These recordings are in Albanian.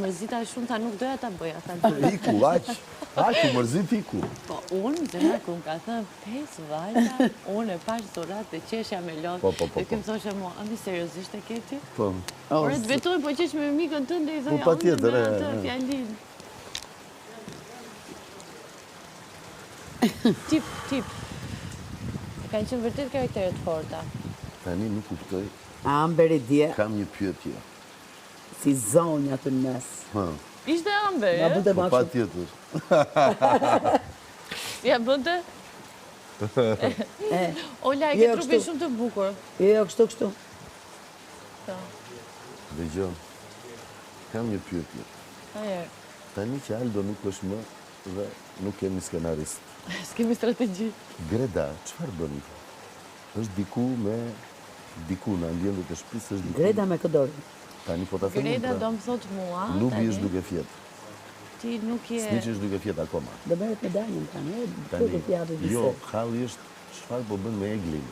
Mërzita shumë, tha nuk doja ta bëja, tha Iku, aq, aq, u mërzit iku. Po, unë, zemra, kur më ka thënë, pesë vajza, unë e pashë surrat dhe qeshja me lot. Po, po, po. Dhe ky më thoshe mua, a mi seriozisht e ke ti? Po. Ore, të betoj, po qesh me mikën tënde, i thoja, po, unë me atë fjalinë. Tip, tip. Kanë qenë vërtet karaktere të forta. Tani nuk kuptoj. Amberi dje. Kam një pyetje. Si zonja aty në mes. Ishte Amberi, e? Po patjetër. Ja bënte? Ola, e ke jo, trupin shumë të bukur. Jo, jo, kështu, kështu. Po. Dëgjo, kam një pyetje. Tani që Aldo nuk është më dhe nuk kemi skenarist. S'kemi strategji. Greda, çfarë bën? Është diku me diku në ambientet e shtëpisë është diku. Greda me kë dorë. Tani po ta them. Greda pra. do më thotë mua. Nubi është duke fjet. Ti nuk je. Sniçi është duke fjet akoma. Do merret me Danjën tani, do të t'japi bisedë. Jo, halli është çfarë po bën me Eglin.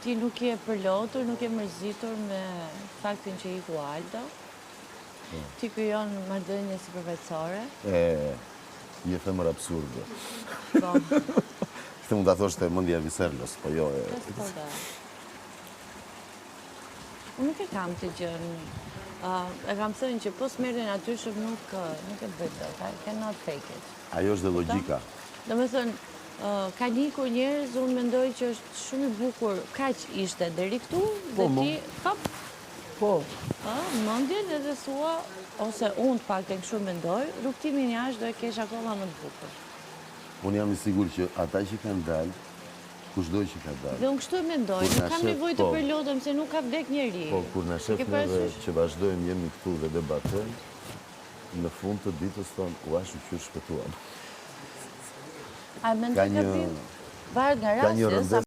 Ti nuk je përlotur, nuk je mërzitur me faktin që iku Aldo. Po. Ti krijon marrëdhënie sipërfaqësore. E, je femër absurde. Po. Këtë mund ta thoshte mendja e Viserlos, po jo e... Unë nuk e kam këtë gjënë. E kam thënë që po s'merrte natyrshëm nuk, nuk e bëj dot. I cannot fake it. Ajo është dhe logjika. Domethënë, kanë ikur njerëz, unë mendoj që është shumë i bukur, kaq ishte deri këtu, dhe po, ti, hop, Po. Ë, mendjen edhe thua, ose unë të paktën kështu mendoj, rrugëtimin jashtë do e kesh akoma më të bukur. Unë jam i sigurt që ata që kanë dalë, kushdo që ka dalë. Dhe unë kështu e mendoj, nuk kam nevojë të po. përlotem se nuk ka vdek njeri. Po, kur na shef neve që vazhdojmë jemi këtu dhe debatojmë, në fund të ditës thonë, ua shyqyr shpëtuam. A e mendoj gabim? Varet nga rasti, Ka një.